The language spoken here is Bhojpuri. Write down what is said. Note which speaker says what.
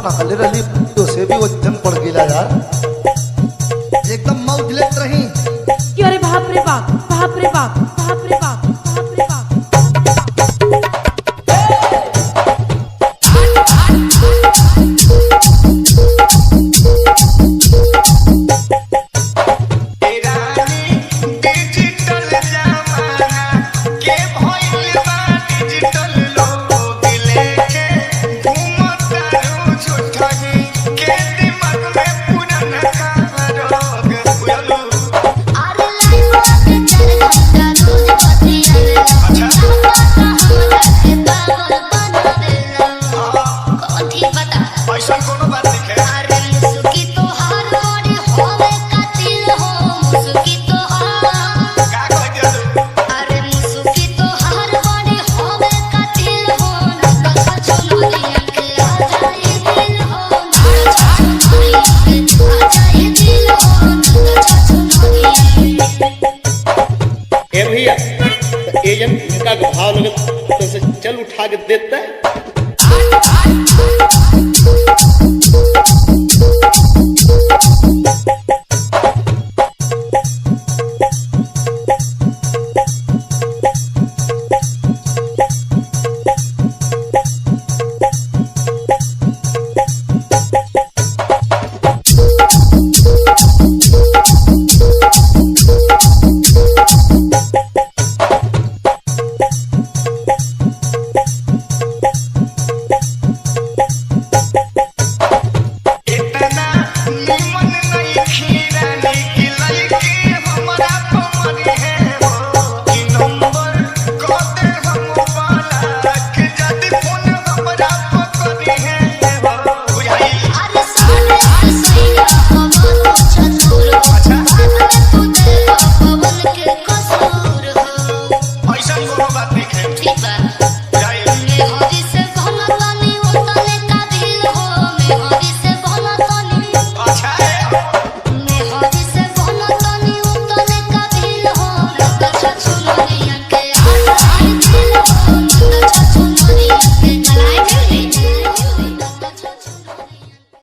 Speaker 1: नकले रही तो से भी वजन पड़ गया यार। एकदम मौज लेत रही
Speaker 2: कि अरे बाप रे बाप, बाप रे बाप, बाप रे बाप, बाप रे बाप।
Speaker 3: डिजिटल जमाना के भइल बा डिजिटल लोग लेके घूमतारू झूठही के दिमाग में पुराना रोग उड़लू।
Speaker 4: अरे लाइफ के 4 घंटा रोज बतियावेला, पापा हमरा के पागल बनावेला। कौन ठीक बता?
Speaker 3: ऐसा कोनो बात नहीं है।
Speaker 4: अरे मुसुकी तोहार मोरी होवे कातिल हो, मुसुकी तोहार।
Speaker 3: का कह दिया तू?
Speaker 4: अरे मुसुकी तोहार मोरी होवे कातिल हो, ना तो छछुनरिया के आ जाई दिल हो, ना तो छछुनरिया के आ जाई दिल हो, ना तो छछुनरिया के।
Speaker 5: ए भैया, तो एजन भूमिका के भाव लगे तो से चल उठा के देता है।